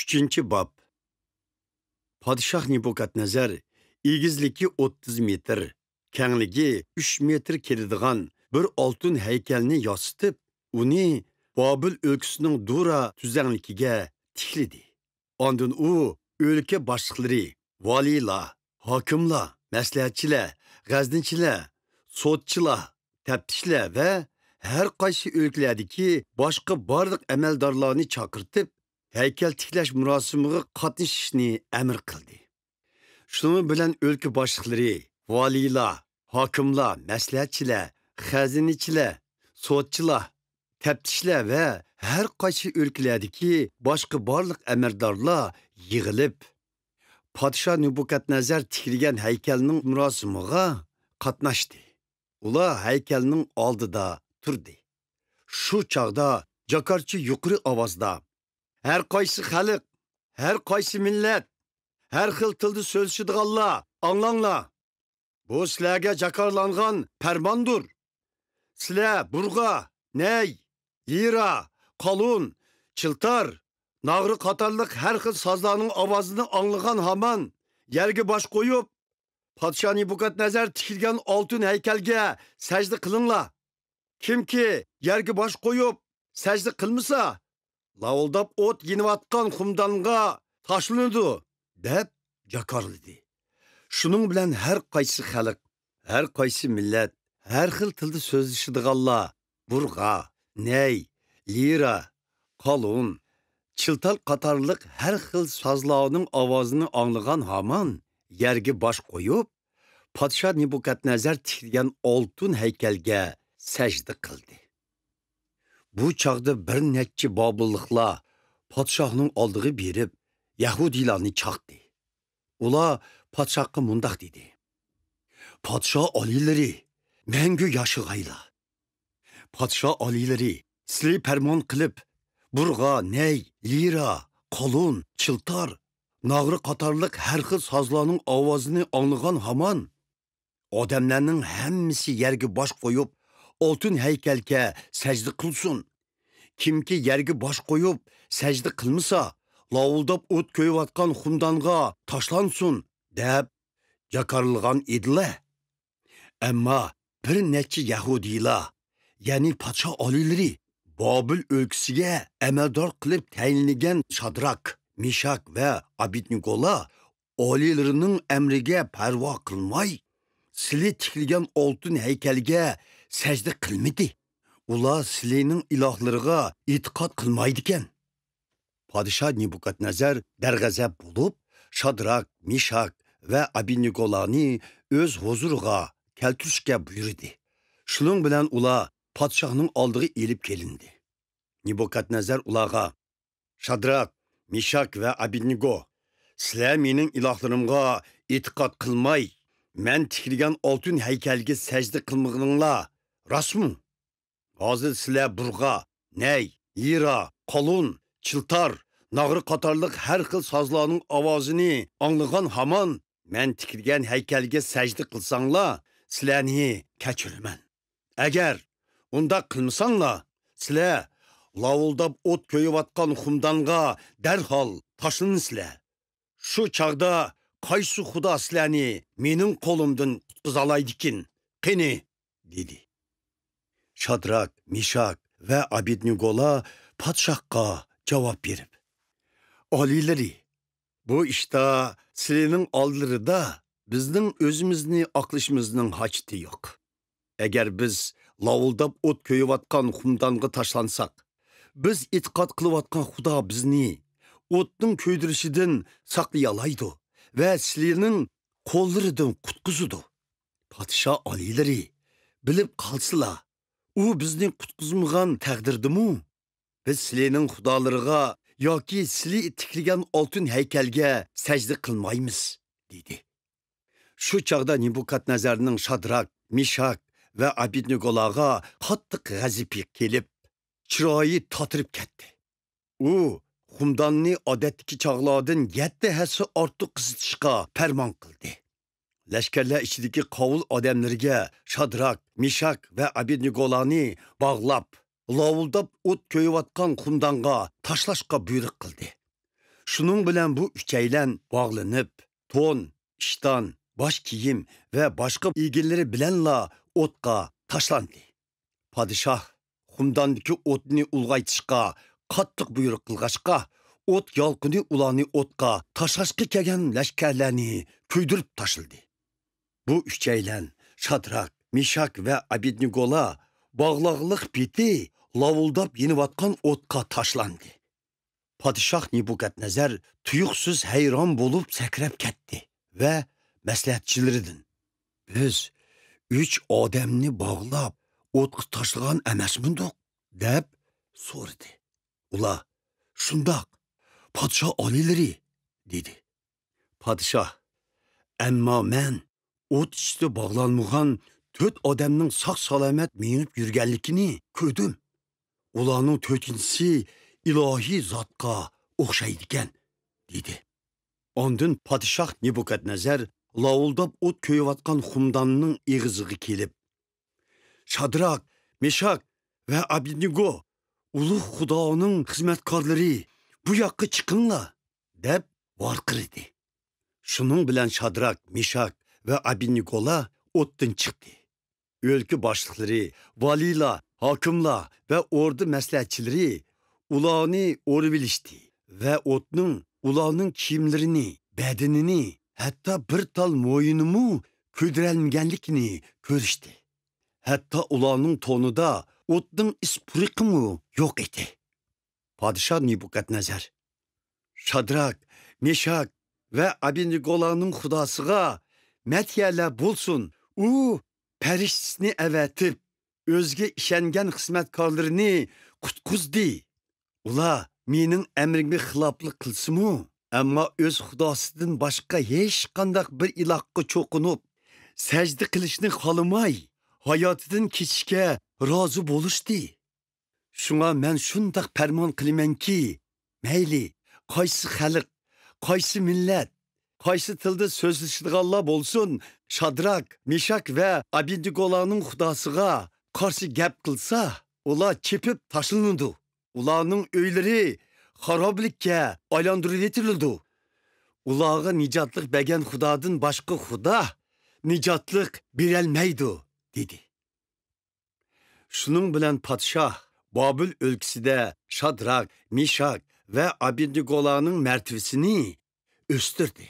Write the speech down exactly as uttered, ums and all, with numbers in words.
ئۈچىنچى باب. پادىشاھ نېبۇكادنەزەر ئېگىزلىكى ئوتتۇز مېتىر، كەڭلىكى ئۈچ مېتىر كېلىدىغان بىر ئالتۇن ھەيكەلنى ياسىتىپ، ئۇنى بابىل ئۆلكىسىنىڭ دۇرا تۈزەڭلىكىگە تىكلىدى. ئاندىن ئۇ ئۆلكە باشلىقلىرى، ۋالىيلار، ھاكىملار، مەسلىھەتچىلەر، غەزنىچىلەر، سوتچىلار، تەپتىشلەر ۋە ھەر قايسى ئۆلكىلەردىكى باشقا بارلىق ئەمەلدارلارنى چاقىرتىپ، ھەيكەل تىكلەش مۇراسىمىغا قاتنىشىشنى ئەمر قىلدى. شۇنىڭ بىلەن ئۆلكە باشلىقلىرى، ۋالىيلار، ھاكىملار، مەسلىھەتچىلەر، خەزىنىچىلەر، سوتچىلار، تەپتىشلەر ۋە ھەر قايسى ئۆلكىلەردىكى باشقا بارلىق ئەمەلدارلار يىغىلىپ، پادىشاھ نېبۇكادنەزەر تىكلىگەن ھەيكەلنىڭ مۇراسىمىغا قاتناشتى. ئۇلار ھەيكەلنىڭ ئالدىدا تۇردى. شۇ چاغدا جاكارچى يۇقىرى ئاۋازدا، «ھەر قايسى خەلق، ھەر قايسى مىللەت، ھەر خىل تىلدا سۆزلىشىدىغانلار، ئاڭلاڭلار! بۇ سىلەرگە جاكارلانغان پەرماندۇر. سىلەر بۇرغا، نەي، لىرا، قالۇن، چىلتار، ناغرا قاتارلىق ھەر خىل سازلارنىڭ ئاۋازىنى ئاڭلىغان ھامان يەرگە باش قويۇپ، پادىشاھ نېبۇكادنەزەر تىكلىگەن ئالتۇن ھەيكەلگە سەجدە قىلىڭلار. كىمكى يەرگە باش قويۇپ سەجدە قىلمىسا، لاۋۇلداپ ئوت يېنىۋاتقان خۇمدانغا تاشلىنىدۇ» دەپ جاكارلىدى. شۇنىڭ بىلەن ھەر قايسى خەلق، ھەر قايسى مىللەت، ھەر خىل تىلدا سۆزلىشىدىغانلار بۇرغا، نەي، لىرا، قالۇن، چىلتار قاتارلىق ھەر خىل سازلارنىڭ ئاۋازىنى ئاڭلىغان ھامان يەرگە باش قويۇپ، پادىشاھ نېبۇكادنەزەر تىكلىگەن ئالتۇن ھەيكەلگە سەجدە قىلدى. بۇ چاغدا بىر نەچچە بابىللىقلار پادىشاھنىڭ ئالدىغا بېرىپ، يەھۇدىيلارنى چاقتى. ئۇلار پادىشاھقا مۇنداق دېدى: «پادىشاھ ئالىيلىرى، مەڭگۈ ياشىغايلا! پادىشاھ ئالىيلىرى، سىلى پەرمان قىلىپ، بۇرغا، نەي، لىرا، قالۇن، چىلتار، ناغرا قاتارلىق ھەر خىل سازلارنىڭ ئاۋازىنى ئاڭلىغان ھامان، ئادەملەرنىڭ ھەممىسى يەرگە باش قويۇپ، ئالتۇن ھەيكەلگە سەجدە قىلسۇن. كىمكى يەرگە باش قويۇپ سەجدە قىلمىسا، لاۋۇلداپ ئوت كۆيۈۋاتقان خۇمدانغا تاشلانسۇن» دەپ جاكارلىغان ئىدىلە. ئەمما بىر نەچچە يەھۇدىيلار، يەنى پادىشاھ ئالىيلىرى، بابىل ئۆلكىسىگە ئەمەلدار قىلىپ تەيىنلىگەن شادراك، مىشاك ۋە ئابېدنېگولار ئالىيلىرىنىڭ ئەمرىگە پەرۋا قىلماي، سىلى تىكلىگەن ئالتۇن ھەيكەلگە سەجدە قىلمىدى. ئۇلار سىلىنىڭ ئىلاھلىرىغا ئېتىقاد قىلمايدىكەن. پادىشاھ نېبۇكادنەزەر دەرغەزەپ بولۇپ، شادراك، مىشاك ۋە ئابېدنېگولارنى ئۆز ھۇزۇرىغا كەلتۈرۈشكە بۇيرۇدى. شۇنىڭ بىلەن ئۇلار پادىشاھنىڭ ئالدىغا ئېلىپ كېلىندى. نېبۇكادنەزەر ئۇلارغا: «شادراك، مىشاك ۋە ئابېدنېگو، سىلەر مېنىڭ ئىلاھلىرىمغا ئېتىقاد قىلماي، مەن تىكلىگەن ئالتۇن ھەيكەلگە سەجدە قىلمىغىنىڭلار راستمۇ؟ ھازىر سىلەر بۇرغا، نەي، لىرا، قالۇن، چىلتار، ناغرا قاتارلىق ھەر خىل سازلارنىڭ ئاۋازىنى ئاڭلىغان ھامان مەن تىكلىگەن ھەيكەلگە سەجدە قىلساڭلار، سىلەرنى كەچۈرىمەن. ئەگەر ئۇنداق قىلمىساڭلار، سىلەر لاۋۇلداپ ئوت كۆيۈۋاتقان خۇمدانغا دەرھال تاشلىنىسىلەر. شۇ چاغدا قايسى خۇدا سىلەرنى مېنىڭ قولۇمدىن قۇتقۇزالايدىكىن؟ قېنى؟» دېدى. شادراك، مىشاك ۋە ئابېدنېگولار پادىشاھقا جاۋاب بېرىپ: «ئالىيلىرى، بۇ ئىشتا سىلىنىڭ ئالدىلىرىدا بىزنىڭ ئۆزىمىزنى ئاقلىشىمىزنىڭ ھاجىتى يوق. ئەگەر بىز لاۋۇلداپ ئوت كۆيۈۋاتقان خۇمدانغا تاشلانساق، بىز ئېتىقاد قىلىۋاتقان خۇدا بىزنى ئوتنىڭ كۆيدۈرۈشىدىن ساقلىيالايدۇ ۋە سىلىنىڭ قوللىرىدىن قۇتقۇزىدۇ. پادىشاھ ئالىيلىرى بىلىپ قالسىلا، ئۇ بىزنى قۇتقۇزمىغان تەقدىردىمۇ، بىز سىلىنىڭ خۇدالىرىغا ياكى سىلى تىكلىگەن ئالتۇن ھەيكەلگە سەجدە قىلمايمىز» دېدى. شۇ چاغدا نېبۇكادنەزەرنىڭ شادراك، مىشاك ۋە ئابېدنېگولارغا قاتتىق غەزىپى كېلىپ، چىرايى تاتىرىپ كەتتى. ئۇ خۇمداننى ئادەتتىكى چاغلاردىن يەتتە ھەسسە ئارتۇق قىزىتىشقا پەرمان قىلدى. لەشكەرلەر ئىچىدىكى قاۋۇل ئادەملىرىگە شادراك، مىشاك ۋە ئابېدنېگولارنى باغلاپ، لاۋۇلداپ ئوت كۆيۈۋاتقان خۇمدانغا تاشلاشقا بۇيرۇق قىلدى. شۇنىڭ بىلەن بۇ ئۈچەيلەن باغلىنىپ، تون، ئىشتان، باش كىيىم ۋە باشقا ئىگىلىرى بىلەنلا ئوتقا تاشلاندى. پادىشاھ قۇمداندىكى ئوتنى ئۇلغايتىشقا قاتتىق بۇيرۇق قىلغاچقا، ئوت يالقۇنى ئۇلارنى ئوتقا تاشلاشقا كەلگەن لەشكەرلەرنى كۆيدۈرۈپ تاشلىدى. بۇ ئۈچەيلەن، شادراك، مېشاك ۋە ئابېدنېگولار باغلاقلىق پېتى لاۋۇلداپ يېنىۋاتقان ئوتقا تاشلاندى. پادىشاھ نېبۇكادنەزەر تۇيۇقسىز ھەيران بولۇپ سەكرەپ كەتتى ۋە مەسلىھەتچىلىرىدىن: «بىز ئۈچ ئادەمنى باغلاپ، ئوتقا تاشلىغان ئەمەسمىدۇق؟» دەپ سورىدى. ئۇلار: «شۇنداق، پادىشاھ ئالىيلىرى» دېدى. پادىشاھ: «ئەمما مەن ئوت ئىچىدە باغلانمىغان تۆت ئادەمنىڭ ساق-سالامەت مېڭىپ يۈرگەنلىكىنى كۆردۈم. ئۇلارنىڭ تۆتىنچىسى ئىلاھىي زاتقا ئوخشايدىكەن» دېدى. ئاندىن پادىشاھ نېبۇكادنەزەر لاۋۇلداپ ئوت كۆيۈۋاتقان قۇمداننىڭ ئېغىزىغا كېلىپ: «شادراك، مېشاك ۋە ئابېدنېگو، ئۇلۇغ خۇدانىڭ خىزمەتكارلىرى، بۇ ياققا چىقىڭلار!» دەپ ۋارقىرىدى. شۇنىڭ بىلەن شادراك، مېشاك ۋە ئابېدنېگولار ئوتتىن چىقتى. ئۆلكە باشلىقلىرى، ۋالىيلار، ھاكىملار ۋە ئوردا مەسلىھەتچىلىرى ئۇلارنى ئورىۋېلىشتى ۋە ئوتنىڭ ئۇلارنىڭ كىيىملىرىنى، بەدىنىنى، ھەتتا بىر تال مويىنىمۇ كۆيدۈرەلمىگەنلىكىنى كۆرۈشتى. ھەتتا ئۇلارنىڭ تونىدا ئوتنىڭ ئىس پۇرىقىمۇ يوق ئىدى. پادىشاھ نېبۇكادنەزەر: «شادراك، مېشاك ۋە ئابېدنېگولارنىڭ خۇداسىغا مەدھىيەلەر بولسۇن! ئۇ پەرىشتىسىنى ئەۋەتىپ، ئۆزىگە ئىشەنگەن خىزمەتكارلىرىنى قۇتقۇزدى. ئۇلار مېنىڭ ئەمرىمگە خىلاپلىق قىلسىمۇ، ئەمما ئۆز خۇداسىدىن باشقا ھېچقانداق بىر ئىلاھقا چوقۇنۇپ، سەجدە قىلىشنى خالىماي، ھاياتىدىن كېچىشكە رازى بولۇشتى. شۇڭا مەن شۇنداق پەرمان قىلىمەنكى، مەيلى قايسى خەلق، قايسى مىللەت، قايسى تىلدا سۆزلىشىدىغانلار بولسۇن، شادراك، مېشاك ۋە ئابېدنېگولارنىڭ خۇداسىغا قارشى گەپ قىلسا، ئۇلار چېپىپ تاشلىنىدۇ. ئۇلارنىڭ ئۆيلىرى خارابىلىككە ئايلاندۇرۇۋېتىلىدۇ. ئۇلارغا نىجاتلىق بەرگەن خۇدادىن باشقا خۇدا نىجاتلىق بېرەلمەيدۇ» دېدى. شۇنىڭ بىلەن پادىشاھ بابىل ئۆلكىسىدە شادراك، مېشاك ۋە ئابېدنېگولارنىڭ مەرتىۋىسىنى ئۆستۈردى.